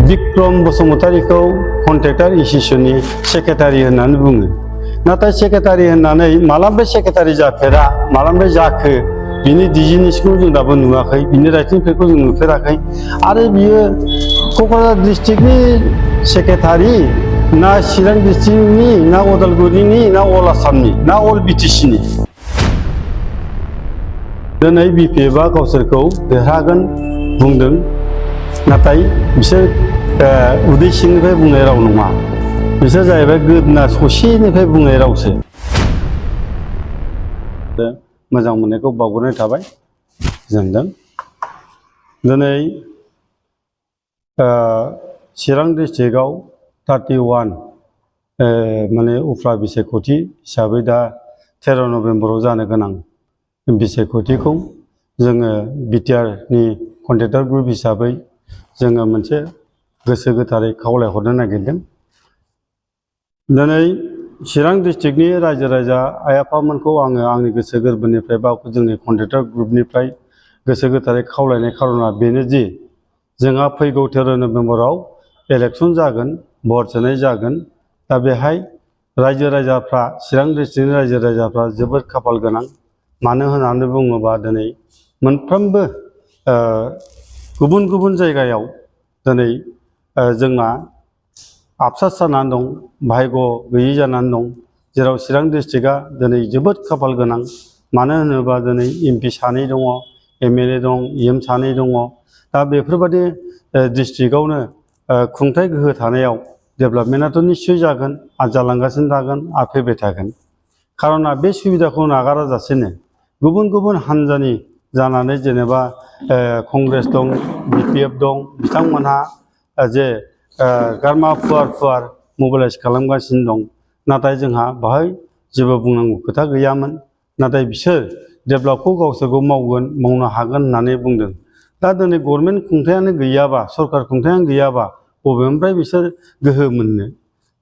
Bikram बसुमतारीखौ contractor एसोसिएशननि secretary होननानै बुङो। नाथाय सेक्रेटारि होननानै मालानिफ्राय सेक्रेटारि जाफेरा मालानिफ्राय जाखो बिनि डिजिनिसखौ जों दाबो नुवाखै, बिनि राइटिंफोरखौ जों नुफेराखै। आरो बियो क'क्राझार डिस्ट्रिक्टनि सेक्रेटारि ना चिरां डिस्ट्रिक्टनि ना उदालगुरिनि ना अल आसामनि ना अल बिटिसिनि। दिनै बिपिएफआ गावसोरखौ देरहागोन बुंदों, नाथाय बिसोर उदै सिंनिफ्राय बुंनाय राव नङा, बिसोर जाहैबाय गोदोना ससेनिफ्राय बुंनाय रावसो। मोजां मोननायखौ बावग्रोनाय थाबाय जोंदों। दिनै चिरां डिस्ट्रिक्टआव 31 माने उफ्रा बिसायख'थि हिसाबै दा 13 नभेम्बराव जानो गोनां बिसायख'थिखौ जोङो बिटिआरनि कन्ट्रेक्टर ग्रुप हिसाबै जोङो मोनसे गोसो गोथारै खावलायहरनो नागिरदों। दिनै चिरां डिस्ट्रिक्टनि रायजो राजा आइ आफामोनखौ आङो आंनि गोसो गोरबोनिफ्राय बा जोंनि कन्ट्रेक्टर ग्रुपनिफ्राय गोसो गोथारै खावलायनाय खार'ना बेनो दि जोंहा फैगौ 13 नभेम्बराव इलेक्सन जागोन, भट सोनाय जागोन। दा बेहाय रायजो राजाफ्रा चिरां डिस्ट्रिक्टनि रायजो राजाफ्रा जोबोद खाफाल गोनां। मानो होननानै बुङोबा दिनै मोनफ्रोमबो गुबुन गुबुन जायगायाव दिनै जोंना आफसास जानानै दं, भाग्य गैयि जानानै दं, जेराव चिरां डिस्ट्रिक्टआ दिनै जोबोद खाफाल गोनां। मानो होनोबा दिनै एमपि 2 दङ, एमएलए दं, EM 2 दङ। दा बेफोरबायदि डिस्ट्रिक्टआवनो खुंथाय गोहो थानायाव डेभेलपमेन्टआथ' निस्सय जागोन, आरो जालांगासिनो थागोन, आरो फैबाय थागोन। खार'ना बे सुबिदाखौ नागाराजासेनो गुबुन गुबुन हान्जानि जानानै जेनेबा कंग्रेस दं, बिपिएफ दं, बिथांमोनहा जे गारमा फुवार मबिलाइज खालामगासिनो दं। नाथाय जोंहा बाहाय जेबो बुंनांगौ खोथा गैयामोन। नाथाय बिसोर डेभेलपखौ गावसोरखौ मावनो हागोन होननानै बुंदों। दा दिनै गभर्नमेन्ट खुंथायानो गैयाबा, सरकार खुंथायानो गैयाबा बबेनिफ्राय बिसोर गोहो मोननो?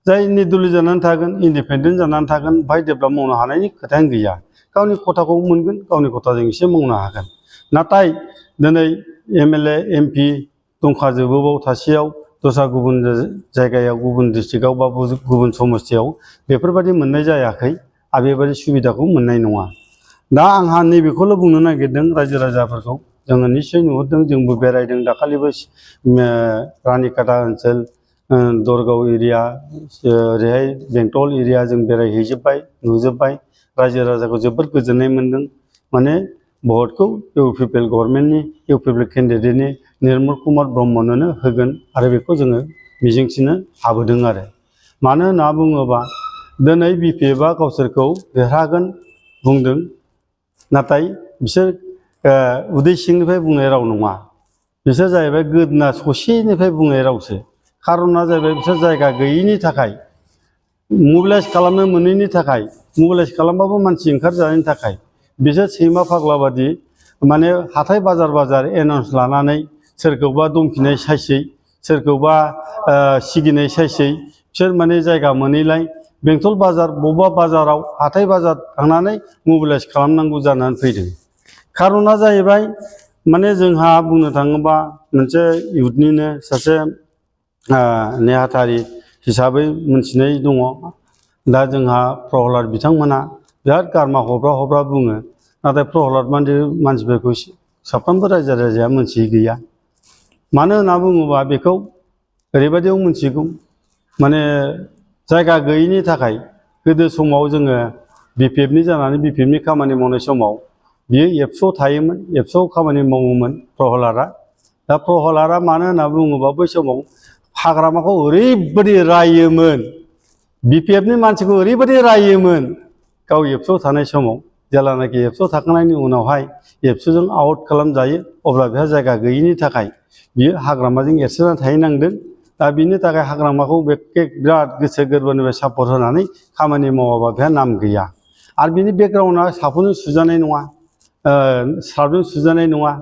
जाय निर्दलीय जानानै थागोन, इन्डिपेन्डेन्ट जानानै थागोन, बाहाय डेभेलप मावनो हानायनि खोथायानो गैया। गावनि खथाखौ मोनगोन, गावनि खथाजों एसे मावनो हागोन। नाथाय दिनै एमएलए एमपि दंखाजोबोबाव थासेयाव दस्रा गुबुन जायगायाव, गुबुन डिस्ट्रिक्टआव बा गुबुन समस्थियाव बेफोरबायदि मोननाय जायाखै, आरो बेबायदि सुबिदाखौ मोननाय नङा। दा आंहा नैबेखौल' बुंनो नागिरदों रायजो राजाफोरखौ, जोङो निस्सय नुहुरदों, जोंबो बेरायदों दाखालिबो रानिखाथा ओनसोल, दरगाव एरिया, ओरैहाय बेंटल एरिया जों बेरायहैजोब्बाय, नुजोब्बाय। रायजो राजाखौ जोबोद गोजोननाय मोनदों। माने भटखौ इउपिपिएल गभर्नमेन्टनि इउपिपिएल केन्डिडेटनि निर्मल कुमार ब्रह्मनोनो होगोन, आरो बेखौ जोङो मिजिंथिनो हाबोदों। आरो मानो होनना बुङोबा दिनै बिपिएफआ गावसोरखौ देरहागोन बुंदों, नाथाय बिसोर उदै सिंनिफ्राय बुंनाय राव नङा, बिसोर जाहैबाय गोदोना ससेनिफ्राय बुंनाय रावसो। खार'ना जाहैबाय बिसोर जायगा गैयिनि थाखाय, मबिलाइज खालामनो मोनैनि थाखाय, मबिलाइज खालामबाबो मानसि ओंखारजानायनि थाखाय बिसोर सैमा फाग्ला बादि माने हाथाय बाजार एनाउन्स लानानै सोरखौबा दमखिनाय साइसै, सोरखौबा सिगिनाय साइसै बिसोर माने जायगा मोनैलाय बेंटल बाजार बबेबा बाजाराव हाथाय बाजार थांनानै मबिलाइज खालामनांगौ जानानै फैदों। खार'ना जाहैबाय माने जोंहा बुंनो थाङोबा मोनसे इउथनिनो सासे नेहाथारि हिसाबै मोनथिनाय दङ। दा जोंहा प्रहलाद बिथांमोना बिराद गारमा हब्रा बुङो, नाथाय प्रहलाद मानसिफोरखौ साफ्रोमबो रायजो राजाया मोनथियै गैया। मानो होनना बुङोबा बेखौ ओरैबायदियाव मोनथिगौ, माने जायगा गैयैनि थाखाय गोदो समाव जोङो बिपिएफनि जानानै बिपिएफनि खामानि मावनाय समाव बियो एबसुआव थायोमोन, एबसुआव खामानि मावोमोन प्रहलादआ। दा प्रहलादआ मानो होनना बुङोबा बै समाव हाग्रामाखौ ओरैबायदि रायोमोन, बिपिएफनि मानसिखौ ओरैबायदि रायोमोन गाव एबसुआव थानाय समाव। जेब्लानाखि एबसुआव थाखांनायनि उनावहाय एबसुजों आउट खालामजायो, अब्ला बेहा जायगा गैयिनि थाखाय बियो हाग्रामाजों एरसोनानै थाहैनांदों। दा बिनि थाखाय हाग्रामाखौ बिराद गोसो गोरबोनिफ्राय सापर्ट होनानै खामानि मावाबा बेहा नाम गैया। आरो बिनि बेकग्राउन्डआ साफोनजों सुजानाय नङा, सार्फजों सुजानाय नङा,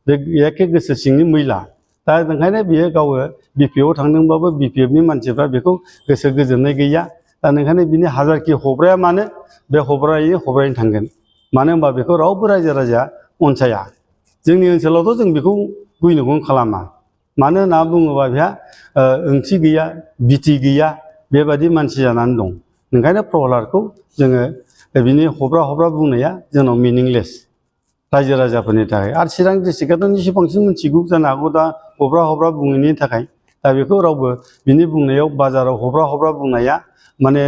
बे एखे गोसो सिंनि मैला। दा ओंखायनो बियो गावो बिपिएफआव थांदोंबाबो बिपिएफनि मानसिफ्रा बेखौ गोसो गोजोननाय गैया। दा ओंखायनो बिनि हाजारखि हब्राया मानो बे हब्रायैनो थांगोन। मानो होनबा बेखौ रावबो रायजो राजाया अनसाया। जोंनि ओनसोलावथ' जों बेखौ गुइनगुन खालामा। मानो होनना बुङोबा बेहा ओंथि गैया बिथि गैया बेबादि मानसि जानानै दं ओंखायनो प्रहलादखौ जोङो बिनि हब्रा हब्रा बुंनाया जोंनाव मिनिंलेस रायजो राजाफोरनि थाखाय आरो चिरां डिस्ट्रिक्टआथ' निसि बांसिन मिथिगौ जानो हागौ दा हब्रा हब्रा बुङैनि थाखाय दा बेखौ रावबो बिनि बुंनायाव बाजाराव हब्रा हब्रा बुंनाया माने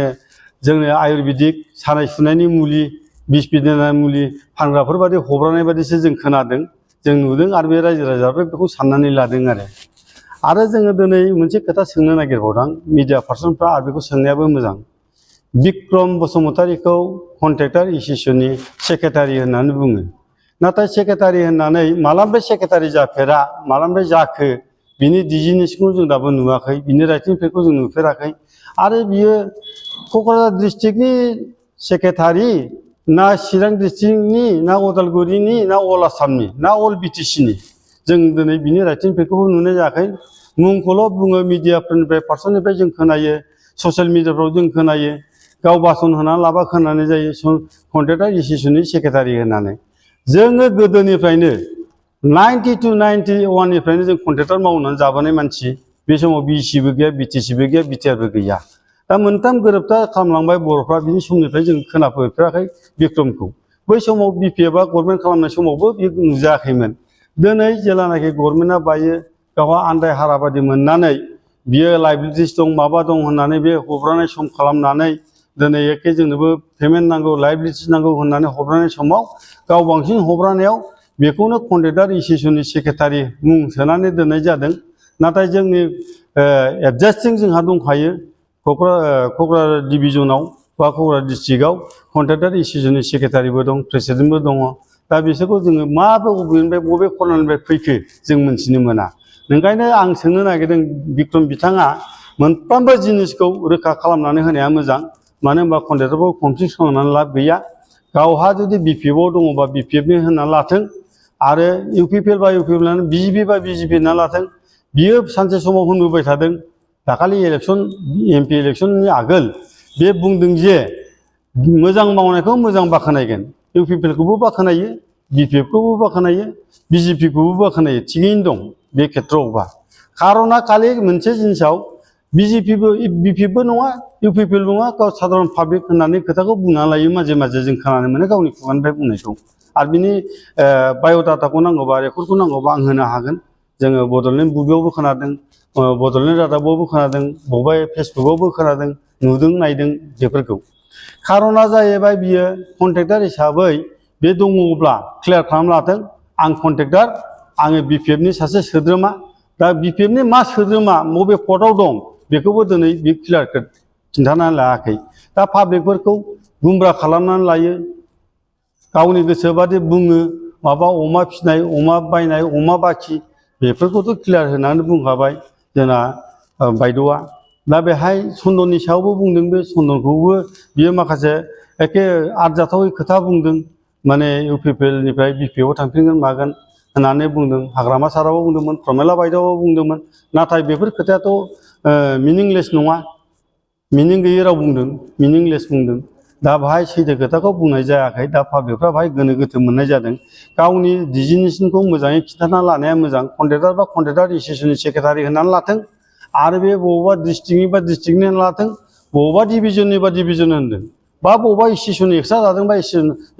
जोंनो आयुर्वेदिक सानाय सुनायनि मुलि बिस बिदेनाय मुलि फानग्राफोर बादि हब्रानाय बादिसो जों खोनादों जों नुदों आरो बे रायजो राजाफ्रा बेखौ साननानै लादों आरो जोङो दिनै मोनसे खोथा सोंनो नागिरबावदों मिडिया पार्सनफ्रा आरो बेखौ सोंनायाबो मोजां बिक्रम बसुमतारीखौ कन्ट्रेक्टर एस'सिएशननि सेक्रेटारि होननानै बुङो नाथाय सेक्रेटारि होननानै मालानिफ्राय सेक्रेटारि जाफेरा मालानिफ्राय जाखो बिनि डिजिनेसखौ जों दाबो नुवाखै बिनि राइटिं पेडखौ जों नुफेराखै आरो बियो क'क्राझार डिस्ट्रिक्टनि सेक्रेटारि ना चिरां डिस्ट्रिक्टनि ना उदालगुरिनि ना अल आसामनि ना अल बिटिसिनि जों दिनै बिनि राइटिं पेडखौबो नुनाय जायाखै मुंखौल' बुङो मिडियाफोरनिफ्राय पार्सननिफ्राय जों खोनायो ससियेल मिडियाफ्राव जों खोनायो गाव भाषण होनानै लाबा खोनानाय जायो कन्ट्रेक्टर एस'सिएशननि सेक्रेटारि होननानै जोङो गोदोनिफ्रायनो 90 to 91निफ्रायनो जों कन्ट्रेक्टर मावनानै जाबोनाय मानसि बे समाव बिसिबो गैया बिटिसिबो गैया बिटिआरबो गैया दा मोनथाम गोरोबथा खालामलांबाय बर'फ्रा बिनि समनिफ्राय जों खोनाफेराखै बिक्रमखौ बै समाव बिपिएफआ गभर्नमेन्ट खालामनाय समावबो बे नुजायाखैमोन दिनै जेलानाखि गभर्नमेन्टआ बायो गावहा आन्दाय हाराबादि मोननानै बियो लाइबिलिटिस दं माबा दं होननानै बे हब्रानाय सम खालामनानै दिनै एखे जोंनोबो पेमेन्ट नांगौ लाइबिलिटिस नांगौ होननानै हब्रानाय समाव गाव बांसिन हब्रानायाव बेखौनो कन्ट्रेक्टर एस'सिएशननि सेक्रेटारि मुं सोनानै दोननाय जादों नाथाय जोंनि एडजास्टिं जोंहा दंखायो क'क्राझार डिभिजनाव बा क'क्राझार डिस्ट्रिक्टआव कन्ट्रेक्टर एस'सिएशननि सेक्रेटारिबो दं प्रेसिडेन्टबो दङ दा बिसोरखौ जोङो बबेनिफ्राय बबे खनानिफ्राय फैखो जों मिन्थिनो मोना ओंखायनो आं सोंनो नागिरदों बिक्रम बिथाङा मोनफ्रोमबो जिनिसखौ रोखा खालामनानै होनाया मोजां मानो होनबा कन्ट्रेक्टरखौ कनफ्लिक्ट खालामनानै लाब गैया गावहा जुदि बिपिएफआव दङबा बिपिएफनि होननानै लाथों आरो इउपिपिएल बा इउपिपिएल होननानै बिजेपि बा बिजेपि होननानै लाथों बियो सानसे समाव होनबोबाय थादों दाखालि इलेक्सन एमपि इलेक्सननि आगोल बे बुंदों जे मोजां मावनायखौ मोजां बाख्नायगोन इउपिपिएलखौबो बाख्नायो बिपिएफखौबो बाख्नायो बिजेपिखौबो बाख्नायो थिगैनो दं बे खेथ्रआवबा खारना खालि मोनसे जिनिसाव बिजेपिबो बिपिएफबो नङा इउपिपिएल नङा गाव साधारन पाब्लिक होननानै खोथाखौ बुंनानै लायो माजे माजे जों खोनानो मोनो गावनि खुगानिफ्राय बुंनायखौ आरो बिनि बाय'डाटाखौ नांगौबा रेकर्डखौ नांगौबा आं होनो हागोन जोङो बड'लेण्ड बुब्लियावबो खोनादों बड'लेण्ड रादाबावबो खोनादों बबेबा फेसबुकआवबो खोनादों नुदों नायदों बेफोरखौ खारना जाहैबाय बियो कन्ट्रेक्टर हिसाबै बे दङब्ला क्लियार खालामना लाथों आं कन्ट्रेक्टर आङो बिपिएफनि सासे सोद्रोमा दा बिपिएफनि मा सोद्रोमा बबे पदआव दं बेखौबो दिनै बे क्लियार खिन्थानानै लायाखै दा पाब्लिकफोरखौ गुमब्रा खालामनानै लायो गावनि गोसोबादि बुङो माबा अमा फिसिनाय अमा बायनाय अमा बाखि बेफोरखौथ' क्लियार होनानै बुंखाबाय जोंना बायद'आ दा बेहाय सन्दननि सायावबो बुंदों बे सन्दनखौबो बियो माखासे एखे आरजाथावै खोथा बुंदों माने इउपिपिएलनिफ्राय बिपिएफआव थांफिनगोन मागोन होननानै बुंदों हाग्रामा साराबो बुंदोंमोन प्रमेला बायद'आबो बुंदोंमोन नाथाय बेफोर खोथायाथ' मिनिंलेस नङा मिनिं गैयै राव बुंदों मिनिंलेस बुंदों दा बाहाय सैथो खोथाखौ बुंनाय जायाखै दा पाब्लिकफ्रा बाहाय गोनो गोथो मोननाय जादों गावनि डिजिनेसनखौ मोजाङै खिन्थाना लानाया मोजां कन्ट्रेक्टर बा कन्ट्रेक्टर एस'सिएशननि सेक्रेटारि होननानै लाथों आरो बे बबेबा डिस्ट्रिक्टनि बा डिस्ट्रिक्टनि होननानै लाथों बबेबा डिभिजननि बा डिभिजन होनदों बा बबेबा एस'सिएशन एक्सट्रा दादों बा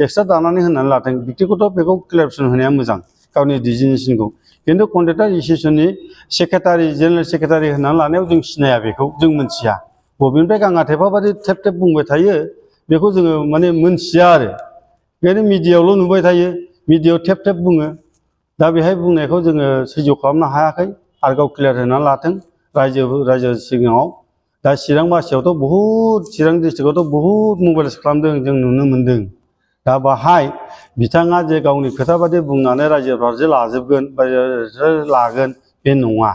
एक्सट्रा दानानै होननानै लाथों बिक्तिगत बेखौ क्लियारेसन होनाया मोजां गावनि डिजिनेसनखौ खिन्थु कन्ट्रेक्टर एस'सिएशननि सेक्रेटारि जेनेरेल सेक्रेटारि होननानै लानायाव जों सिनाया बेखौ जों मोनथिया बबेनिफ्राय गाङा थेफाबादि थेब थेब बुंबाय थायो बेखौ जोङो माने मोनथिया आरो बेखायनो मिडियायावल' नुबाय थायो मिडियायाव थेब थेब बुङो दा बेहाय बुंनायखौ जोङो सैज्य खालामनो हायाखै आरो गाव क्लियार होनानै लाथों रायजो सिगाङाव दा चिरां मासियावथ' बहुद चिरां डिस्ट्रिक्टआवथ' बहुद मबाइलाइज खालामदों जों नुनो मोन्दों दा बाहाय बिथाङा जे गावनि खोथा बादि बुंनानै रायजोफ्रा जे लाजोबगोन बा लागोन बे नङा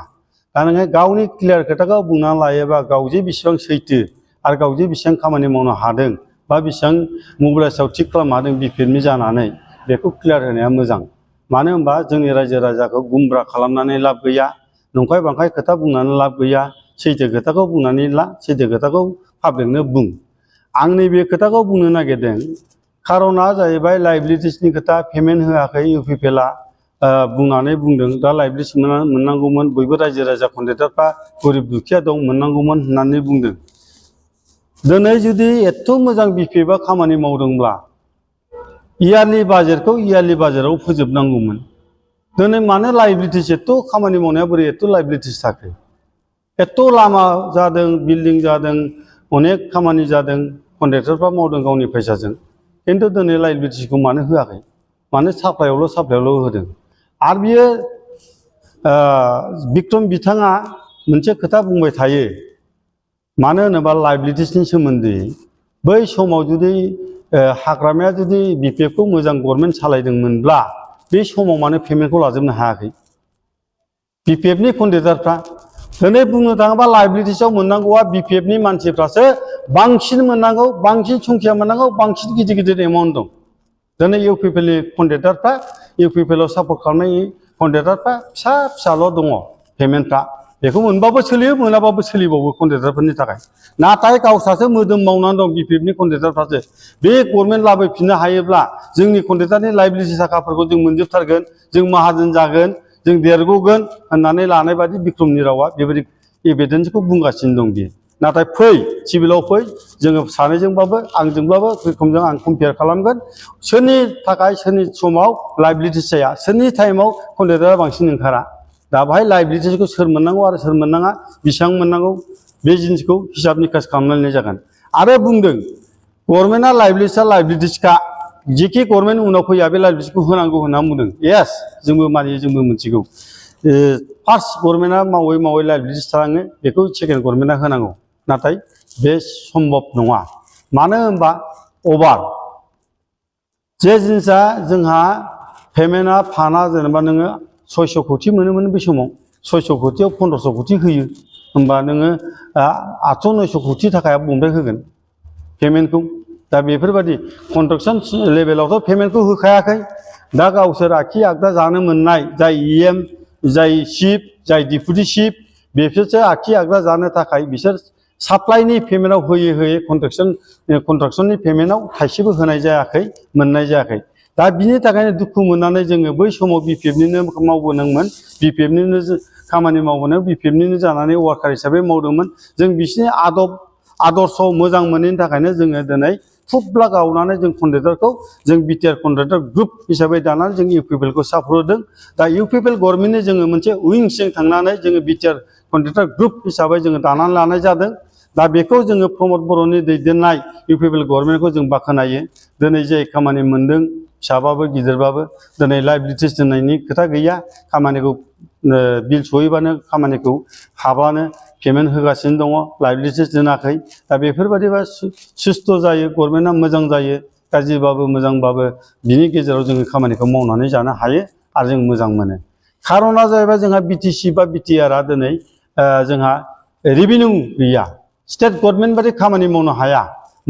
दा नोङो गावनि क्लियार खोथाखौ बुंनानै लायोबा गाव जे बेसेबां सैथो आरो गाव जे बेसेबां खामानि मावनो हादों बा बेसेबां मबाइलाइजआव थिग खालामनो हादों बिपिएफनि जानानै बेखौ क्लियार होनाया मोजां मानो होनबा जोंनि रायजो राजाखौ गुमब्रा खालामनानै लाब गैया नंखाय बांखाय खोथा बुंनानै लाब गैया सैथो खोथाखौ बुंनानै ला सैथो खोथाखौ पाब्लिकनो बुं आं नैबे खोथाखौ बुंनो नागिरदों खारना जाहैबाय लाइबिलिटिसनि खोथा पेमेन्ट होआखै इउपिपिएलआ बुंनानै बुंदों दा लाइब्रेरि मोननांगौमोन बयबो रायजो राजा कन्ट्रेक्टरफ्रा गरिब दुखिया दं मोननांगौमोन होननानै बुंदों दिनै जुदि एथ' मोजां बिपिएफआ खामानि मावदोंब्ला इयारलि बाजेटआव फोजोबनांगौमोन दिनै मानो लाइबिलिटिस एथ' खामानि मावनाया बोरै एथ' लाइबिलिटिस थाखो एथ' लामा जादों बिल्डिं जादों अनेक खामानि जादों कन्ट्रेक्टरफ्रा मावदों गावनि फैसाजों खिन्थु दिनै लाइबिलिटिसखौ मानो होआखै मानो साप्लाइआवल' होदों आरो बियो बिक्रम बिथाङा मोनसे खोथा बुंबाय थायो मानो होनोबा लाइबिलिटिसनि सोमोन्दै बै समाव जुदि हाग्रामाया जुदि बिपिएफखौ मोजां गभर्नमेन्ट सालायदोंमोनब्ला बे समाव मानो पेमेन्टखौ लाजोबनो हायाखै बिपिएफनि कन्ट्रेक्टरफ्रा दिनै बुंनो थाङोबा लाइबिलिटिसआव मोननांगौआ बिपिएफनि मानसिफ्रासो बांसिन मोननांगौ बांसिन संख्या मोननांगौ बांसिन गिदिर एमाउन्ट दं दिनै इउपिपिएलनि कन्ट्रेक्टरफ्रा इउपिपिएलआव सापर्ट खालामनाय कन्ट्रेक्टरफ्रा फिसाल' दङ पेमेन्टफ्रा बेखौ मोनबाबो सोलियो मोनाबाबो सोलिबावो कन्ट्रेक्टरफोरनि थाखाय नाथाय गावस्रासो मोदोम मावनानै दं बिपिएफनि कन्ट्रेक्टरफ्रासो बे गभर्नमेन्ट लाबोफिननो हायोब्ला जोंनि कन्ट्रेक्टरनि लाइबिलिटि थाखाफोरखौ जों मोनजोबथारगोन जों माहाजोन जागोन जों देरग'गोन होननानै लानाय बादि बिक्रमनि रावा बेबायदि एभिडेन्सखौ बुंगासिनो दं बियो नाथाय फै सिभिलाव फै जोङो सानैजोंबाबो आंजोंब्लाबो बिक्रमजों आं कम्पेयार खालामगोन सोरनि थाखाय सोरनि समाव लाइबिलिटिस जाया सोरनि टाइमाव कन्ट्रेक्टरा बांसिन ओंखारा दा बाहाय लाइबिलिटिसखौ सोर मोननांगौ आरो सोर मोननाङा बेसेबां मोननांगौ बे जिनिसखौ हिसाब निकास खालामनानै जागोन आरो बुंदों गभर्नमेन्टआ लाइबिलिटिसखा जेखि गभर्नमेन्ट उनाव फैया बे लाइबिलिटिसखौ होनांगौ होनना बुंदों येस जोंबो मानियो जोंबो मिथिगौ फार्स्ट गभर्नमेन्टआ मावै लाइबिलिटिस थालाङो बेखौ सेकेन्ड गभर्नमेन्टआ होनांगौ नाथाय बे सम्भब नङा मानो होनबा अभार जे जिनिसा जोंहा पेमेन्टआ फाना जेनेबा नोङो 600 कोटि मोनोमोन बे समाव 600 कोटियाव 1500 कोटि होयो होनबा नोङो 800-900 कोटि थाखाया बबेनिफ्राय होगोन पेमेन्टखौ दा बेफोरबायदि कन्स्ट्राक्सन लेभेलावथ' पेमेन्टखौ होखायाखै दा गावसोर आखि आगदा जानो मोननाय जाय इएम जाय चिफ जाय डिपुटि चिफ बेसोरसो आखि आगदा जानो थाखाय बिसोर साप्लाइनि पेमेन्टआव होयै कन्स्ट्राक्सननि पेमेन्टआव थाइसेबो होनाय जायाखै मोननाय जायाखै दा बिनि थाखायनो दुखु मोननानै जोङो बै समाव बिपिएफनिनो मावबोनांगौमोन बिपिएफनिनो खामानि मावबोनायाव बिपिएफनिनो जानानै वार्कार हिसाबै मावदोंमोन जों बिसिनि आदर्श मोजां मोनैनि थाखायनो जोङो दिनै थुब्ला गावनानै जों कन्ट्रेक्टरखौ जों बिटिआर कन्ट्रेक्टर ग्रुप हिसाबै दानानै जों इउपिपिएलखौ सापर्ट होदों दा इउपिपिएल गभर्नमेन्टनि जोङो मोनसे उइंसजों थांनानै जोङो बिटिआर कन्ट्रेक्टर ग्रुप हिसाबै जोङो दानानै लानाय जादों दा बेखौ जोङो प्रमद बर'नि दैदेननाय इउपिपिएल गभर्नमेन्टखौ जों बाख्नायो दिनै जाय खामानि मोनदों फिसाबाबो गिदिरबाबो दिनै लाइबिलिटिस दोननायनि खोथा गैया खामानिखौ बिल सहैबानो खामानिखौ हाबानो पेमेन्ट होगासिनो दङ लाइबिलिटिस दोनाखै दा बेफोरबायदिबा सुस्थ' जायो गभर्नमेन्टआ मोजां जायो गाज्रिबाबो मोजांबाबो बिनि गेजेराव जोङो खामानिखौ मावनानै जानो हायो आरो जों मोजां मोनो खारना जाहैबाय जोंहा बिटिसि बा बिटिआरआ दिनै जोंहा रेभिनिउ गैया स्टेट गभर्नमेन्ट बादि खामानि मावनो हाया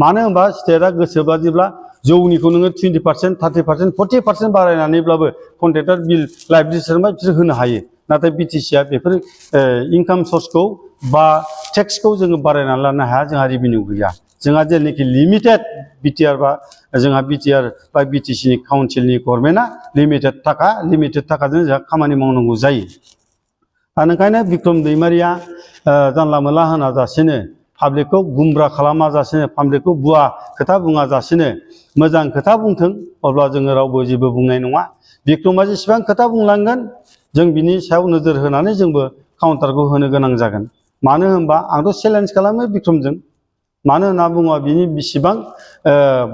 मानो होनबा स्टेटआ गोसोबादिब्ला जौनिखौ नोङो 20%, 30%, 40% बारायनानैब्लाबो कन्ट्रेक्टर बिल लाइबिलिटिसजोंबा बिसोर होनो हायो नाथाय बिटिसिआ बेफोर इनकाम सर्सखौ बा टेक्सखौ जोङो बारायनानै लानो हाया जोंहा रेभिनिउ गैया जोंहा जेनाखि लिमिटेड बिटिआर बा जोंहा बिटिआर बा बिटिसिनि काउन्सिलनि गभर्नमेन्टआ लिमिटेड थाखाजों जोंहा खामानि मावनांगौ जायो दा ओंखायनो बिक्रम दैमारिया जानला मोनला होना जासेनो पाब्लिकखौ गुमब्रा खालामा जासेनो पाब्लिकखौ बुवा खोथा बुङा जासेनो मोजां खोथा बुंथों अब्ला जोङो रावबो जेबो बुंनाय नङा बिक्रमआ जेसेबां खोथा बुंलांगोन जों बिनि सायाव नोजोर होनानै जोंबो काउन्टारखौ होनो गोनां जागोन मानो होनबा आंथ' चेलेन्ज खालामो बिक्रमजों मानो होनना बुङोबा बिनि बेसेबां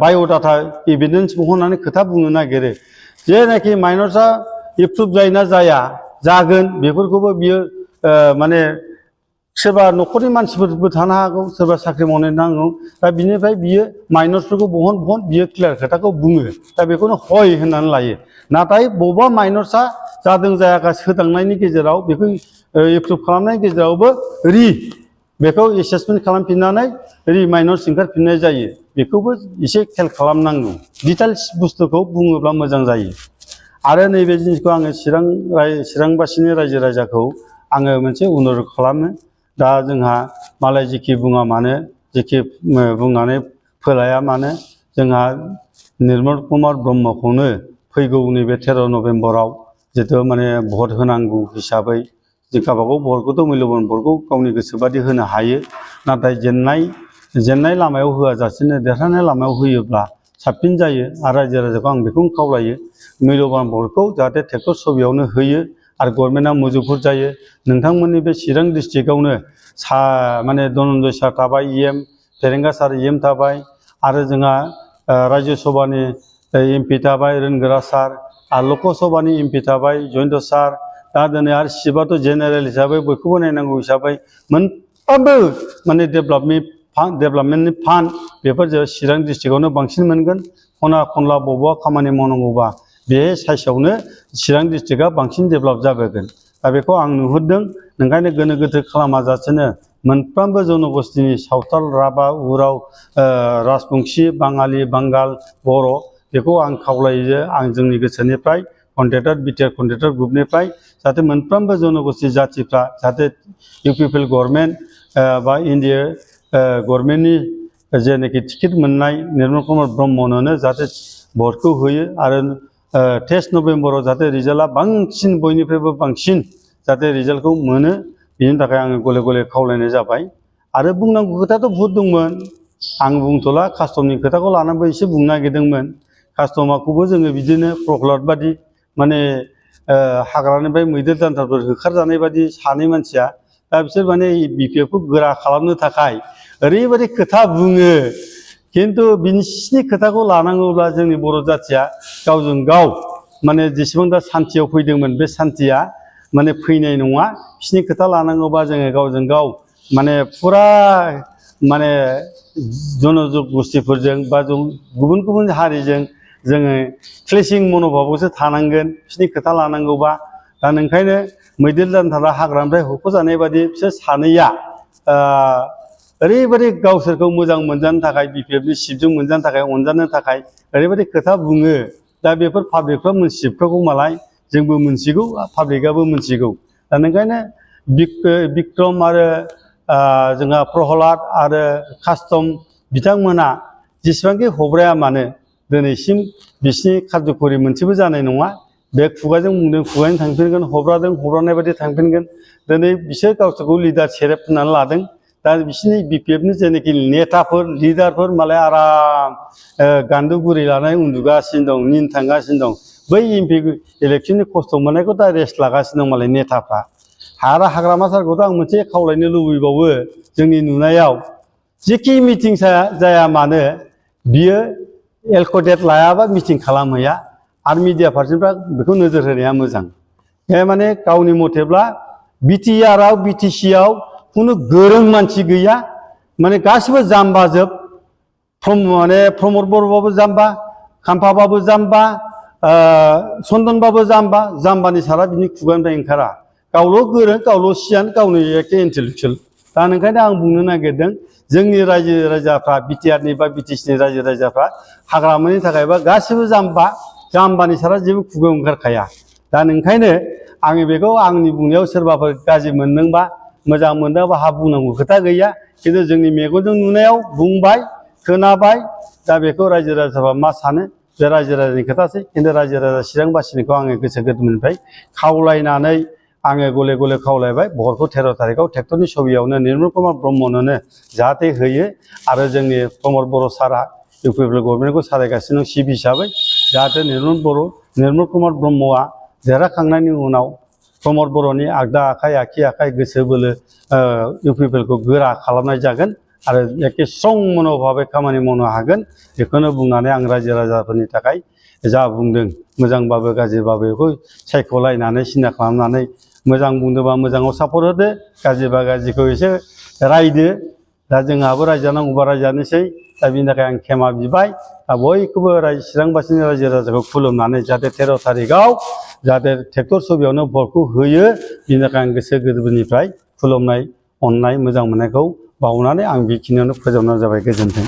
बाय'डाटा एभिडेन्स बहननानै खोथा बुंनो नागिरो जेनाखि माइनर्सआ एप्रुभ जायोना जाया जागोन बेफोरखौबो बियो माने सोरबा न'खरनि मानसिफोरबो थानो हागौ सोरबा साख्रि मावनाय नांगौ दा बिनिफ्राय बियो माइनर्सफोरखौ बहन बियो क्लियार खोथाखौ बुङो दा बेखौनो हय होननानै लायो नाथाय बबेबा माइनर्सआ जादों जायाखै सोदांनायनि गेजेराव बेखौ एप्रुभ खालामनायनि गेजेरावबो बेखौ एसेसमेन्ट खालामफिननानै माइनर्स ओंखारफिननाय जायो बेखौबो एसे खेल खालामनांगौ डिटेल्स बुस्थुखौ बुङोब्ला मोजां जायो आरो नैबे जिनिसखौ आङो चिरांबासिनि रायजो राजाखौ आङो मोनसे अनुरद खालामो दा जोंहा मालाय जेखि बुङा मानो जेखि बुंनानै फोलाया मानो जोंहा निर्मल कुमार ब्रह्मखौनो फैगौ नैबे 13 नभेम्बराव जितु माने भट होनांगौ हिसाबै जों गावबागाव भटखौथ' मुल्यबान भटखौ गावनि गोसोबादि होनो हायो नाथाय जेननाय लामायाव होआजासेनो देरहानाय लामायाव होयोब्ला साबसिन जायो आरो रायजो राजाखौ आं बेखौनो खावलायो मुल्यबान भटखौ जाहाथे ट्रेक्टर सबियावनो होयो आरो गभर्नमेन्टआ मुजुफुर जायो नोंथांमोननि बे चिरां डिस्ट्रिक्टआवनो माने धनन्जय सार थाबाय EM फेरेंगा सार EM थाबाय आरो जोंहा राज्य सभानि MP थाबाय रोनगोरा सार आरो लक सभानि MP थाबाय जयन्त सार दा दिनै आरो सिबाथ' जेनेरेल हिसाबै बयखौबो नायनांगौ हिसाबै मोनफ्रोमबो माने डेभेलपमेन्टनि फान्ड बेफोर चिरां डिस्ट्रिक्टआवनो बांसिन मोनगोन खना खनला बबेबा खामानि मावनांगौबा बे साइसआवनो चिरां डिस्ट्रिक्टआ बांसिन डेभेलप जाबोगोन दा बेखौ आं नुहुरदों ओंखायनो गोनो गोथो खालामाजासेनो मोनफ्रोमबो जनगोष्ठीनि सावथाल राभा उराव राजबंशी बाङालि बांगाल बर' बेखौ आं खावलायो आं जोंनि गोसोनिफ्राय कन्ट्रेक्टर बिटिआर कन्ट्रेक्टर ग्रुपनिफ्राय जाहाथे मोनफ्रोमबो जनगोष्ठी जातिफ्रा जाहाथे UPPL गभर्नमेन्ट बा इन्डिया गभर्नमेन्टनि जेनाखि टिकेट मोननाय निर्मल कुमार ब्रह्मनो जाहाथे भटखौ होयो आरो 23 नभेम्बराव जाहाथे रिजाल्टआ बांसिन बयनिफ्रायबो बांसिन जाहाथे रिजाल्टखौ मोनो बेनि थाखाय आङो गले गले खावलायनाय जाबाय आरो बुंनांगौ खोथाथ' बहुद दंमोन आं बुंथ'ला कास्टमनि खोथाखौ लानानैबो एसे बुंनो नागिरदोंमोन कास्टमाखौबो जोङो बिदिनो प्रहलाद बादि माने हाग्रानिफ्राय मैदेर दान्थाफोर होखारजानाय बादि सानै मानसिया दा बिसोर माने BPFखौ गोरा खालामनो थाखाय ओरैबायदि खोथा बुङो खिन्थु बिसिनि खोथाखौ लानांगौब्ला जोंनि बर' जाथिया गावजों गाव माने जेसेबां दा सान्थियाव फैदोंमोन बे सान्थिया माने फैनाय नङा बिसिनि खोथा लानांगौबा जोङो गावजों गाव माने फुरा माने जनगोष्ठीफोरजों बा गुबुन गुबुन हारिजों जोङो क्लेसिं मन'भाबावसो थानांगोन बिसिनि खोथा लानांगौबा दा ओंखायनो मैदेर दान्थाला हाग्रानिफ्राय होख'जानाय बादि बिसोर सानैया ओरैबायदि गावसोरखौ मोजां मोनजानो थाखाय BPFनि सिटजों मोनजानो थाखाय अनजानो थाखाय ओरैबायदि खोथा बुङो दा बेफोर पाब्लिकफ्रा मोनथिजोबखागौ मालाय जोंबो मोनथिगौ पाब्लिकआबो मोनथिगौ दा ओंखायनो बिक्रम आरो जोंहा प्रहलाद आरो कास्टम बिथांमोना जेसेबांखि हब्राया मानो दिनैसिम बिसिनि खार्यकरि मोनसेबो जानाय नङा बे खुगाजों बुंदों खुगाजों थांफिनगोन हब्रादों हब्रानाय बायदि थांफिनगोन दिनै बिसोर गावसोरखौ लिडार सेरेप होननानै लादों दा बिसिनि BPFनि जेनाखि नेताफोर लिडारफोर मालाय आराम गान्दु गुरि लानानै उन्दुगासिनो दं निन थांगासिनो दं बै MP इलेक्सननि खस्थ' मोननायखौ दा रेस्ट लागासिनो दं मालाय नेताफ्रा आरो हाग्रामा सारखौथ' आं मोनसे खावलायनो लुबैबावो जोंनि नुनायाव जेखि मिटिं जाया मानो बियो एलक'डेट लायाबा मिटिं खालामहैया आरो मिडिया पार्सनफ्रा बेखौ नोजोर होनाया मोजां बे माने गावनि मथेब्ला BTRआव BTCआव खुनु गोरों मानसि गैया माने गासिबो जाम्बाजोब माने प्रमद बर'बाबो जाम्बा खाम्फाबाबो जाम्बा चन्दनबाबो जाम्बानि सारा बिनि खुगानिफ्राय ओंखारा गावल' गोरों गावल' सियान गावनो एखे इन्टेलेक्सुवेल दा ओंखायनो आं बुंनो नागिरदों जोंनि रायजो राजाफ्रा BTRनि बा BTCनि रायजो राजाफ्रा हाग्रामानि थाखायबा गासिबो जाम्बानि सारा जेबो खुगायाव ओंखारखाया दा ओंखायनो आङो बेखौ आंनि बुंनायाव सोरबाफोर गाज्रि मोनदोंबा मोजां मोनदोंबा हा बुंनांगौ खोथा गैया खिन्थु जोंनि मेगनजों नुनायाव बुंबाय खोनाबाय दा बेखौ रायजो राजाफ्रा मा सानो बे रायजो राजानि खोथासै खिन्थु रायजो राजा चिरांबासिनिखौ आङो गोसो गोरबोनिफ्राय खावलायनानै आङो गले गले खावलायबाय भटखौ 13 तारिखआव ट्रेक्टरनि सबियावनो निर्मल कुमार ब्रह्मनो जाहाथे होयो आरो जोंनि प्रमद बर' सारा UPPL गभर्नमेन्टखौ सालायगासिनो चिफ हिसाबै जाहाथे निर्मल कुमार ब्रह्मआ देरहाखांनायनि उनाव प्रमद बर'नि आगदा आखाइ आखि आखाइ गोसो बोलो UPPLखौ गोरा खालामनाय जागोन आरो एखे स्ट्रं मन'भाबै खामानि मावनो हागोन बेखौनो बुंनानै आं रायजो राजाफोरनि थाखाय जा बुंदों मोजांबाबो गाज्रिबाबो बेखौ सायख'लायनानै सिन्था खालामनानै मोजां बुंदोंबा मोजाङाव सापर्ट होदो गाज्रिबा गाज्रिखौ एसे रायदो दा जोंहाबो रायजानांगौबा रायजानोसै दा बिनि थाखाय आं खेमा बिबाय दा बयखौबो चिरांबासिनि रायजो राजाखौ खुलुमनानै जाहाथे 13 तारिखआव जाहाथे ट्रेक्टर सबियावनो भटखौ होयो बिनि थाखाय आं गोसो गोरबोनिफ्राय खुलुमनाय अननाय मोजां मोननायखौ बावनानै आं बेखिनियावनो फोजोबनाय जाबाय गोजोन्थों।